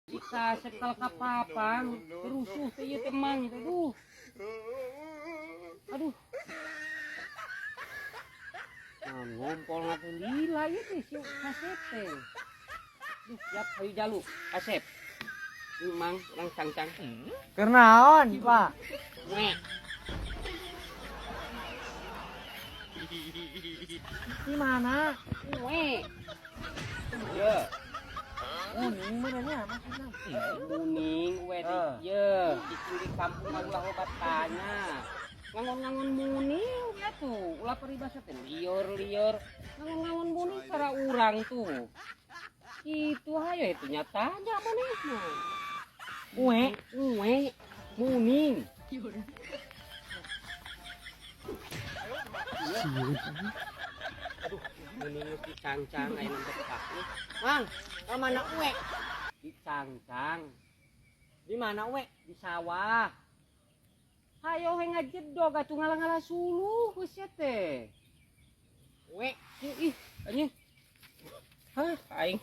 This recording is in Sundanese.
Si Kasep kalau ka papang rusuh teh ieu teh, Mang. Aduh. Aduh. Nah, ngompol ngatu lila ieu teh si Kasep teh. Duh, siap hayu jalu. Kasep. Ini Mang, urang cangcang. Keur naon, Pak? We. Di mana? We. Ye. Muning mana nya maksudna? Muning we teh Eh. ye, cicing di kampung mah ulah loba tanya. Ngangon-ngangon muning ya tuh, ulah paribasa teh lieur-lieur. Ngangon-ngangon muning cara urang tuh. Itu hayo itu nyata aja manehna. Uwe. Uwe muning. Aduh, muning geus dicangcang aya nembe paku. Mang, ka mana uwe? Dicangcang. Di mana uwe? Di sawah. Hayo he ngajedog atuh ngalah-ngalah suluh geus teh. Uwe. Ih, ih, anjing. Hah, aing.